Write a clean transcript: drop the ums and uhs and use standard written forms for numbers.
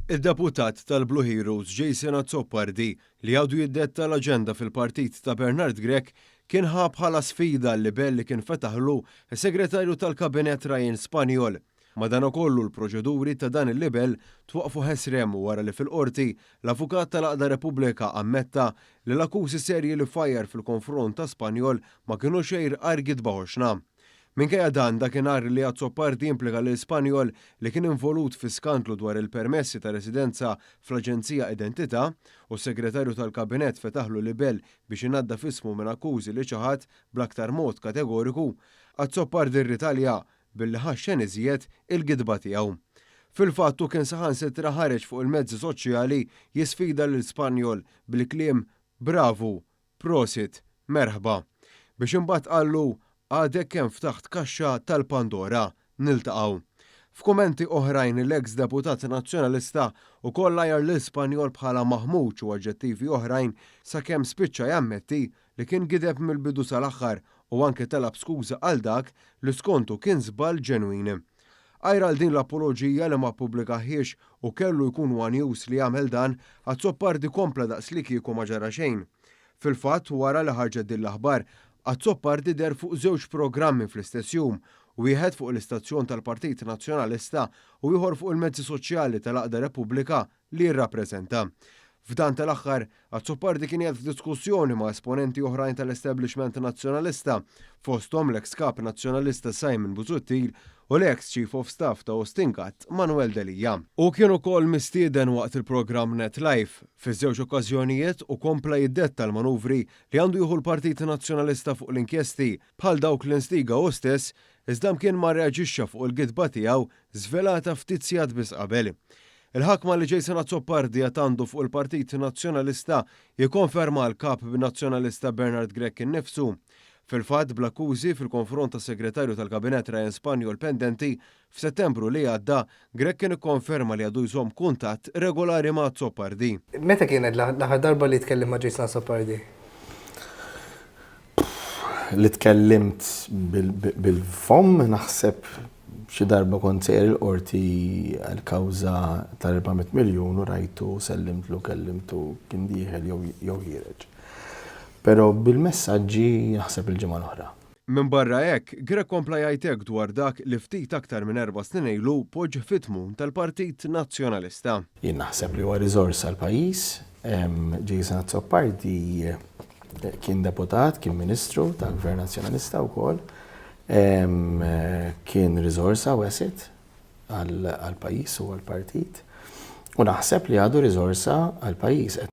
Id-deputat tal-Blue Heroes Jason Azzopardi li għadu jiddetta l-aġenda fil-partit ta' Bernard Grech kien ħa bħala sfida l-libell li kien fetaħlu s-Segretarju tal-Kabinett Ryan Spagnol. Madankollu l-proċeduri ta' dan il-libell twaqqfu ħesrem wara li fil-Qorti l-avukat tal-Għaqda Repubblika ammetta li l-akkużi serji li fajjar fil-konfront ta' Spagnol ma kinux għajr għajr gidba ħoxna. Minkejja dan, dakinhar li Azzopardi implika lil Spagnol li kien involut fi skandlu dwar il-permessi ta' residenza fl-Aġenzija Identità u s-Segretarju tal-Kabinett fetaħlu libell biex inaddaf ismu minn akkużi li ċaħad bl-aktar mod kategoriku, Azzopardi rritalja billi ħaxxen iżjed il-gidba tiegħu. Fil-fatt hu kien saħansitra ħareġ fuq il-mezzi soċjali jisfida lil Spagnol bil-kliem Bravu, Prosit, merħba. Biex imbagħad qallu, Għadek kemm ftaħt kaxxa tal-Pandora. Niltaqgħu. F'kumenti oħrajn l-eks deputat Nazzjonalista ukoll għajjar lil Spagnol bħala maħmuġ u aġġettivi oħrajn sakemm spiċċa jammetti li kien gideb mill-bidu sal-aħħar u anke talab skuża għal dak li skontu kien żball ġenwin. Għajr għal din l-apoloġija li ma ppubblikahiex u kellu jkun one News li jagħmel dan, Azzopardi kompla daqslikieku ma ġara xejn. Fil-fatt, wara li ħarġet din l-aħbar, Azzopardi deher fuq żewġ programmi fl-istess jum, wieħed fuq l-istazzjon tal-Partit Nazzjonalista u ieħor fuq il-mezzi soċjali tal-għaqda Repubblika li jirrappreżenta. F'dan tal-aħħar, Azzopardi kien qiegħed f'diskussjoni ma' esponenti oħrajn tal-establishment Nazzjonalista, fosthom l-eks Kap Nazzjonalista Simon Busuttil u l-eks Chief of Staff ta' Austin Gatt, Manuel Delia. Hu kien ukoll mistieden waqt il-programm Net Live. Fiż-żewġ okkażjonijiet hu kompla jiddetta l-manuvri li għandu jieħu l-Partit Nazzjonalista fuq l-inkjesti, bħal dawk li nstiga hu stess, iżda mkien ma rreaġixxa fuq il-gidba tiegħu żvelata ftit sigħat biss qabel. Il-ħakma li Jason Azzopardi għad għandu fuq il-Partit Nazzjonalista jikkonferma l-Kap Nazzjonalista Bernard Grech innifsu. Fil-fatt, bl-akkużi fil-konfront tas-Segretarju tal-Kabinett Ryan Spagnol pendenti, f'Settembru li għadda, Grech kien ikkonferma li għadu jżomm kuntatt regolari ma' Azzopardi. Meta kienet l-aħħar darba li tkellimt ma' Jason Azzopardi? Li tkellimt bil-fomm naħseb xi darba kont sejjer il-qorti għal kawża tal-400 miljun u rajtu sellimtlu kellimtu kien dieħel jew ħiereġ. Però bil-messaġġi naħseb il-ġimgħa l-oħra. Minbarra hekk, Grech kompla jgħid hekk dwar dak li ftit aktar minn erba' snin ilu poġġ fit-tmun tal-Partit Nazzjonalista. Jien naħseb li huwa riżors għall-pajjiż. Jason Azzopardi Kien deputat, kien ministru tal-Gvern Nazzjonalista wkoll. Kien riżorsa u asset għall-pajjiż u għall-partit. U naħseb li għadu riżorsa għall-pajjiż.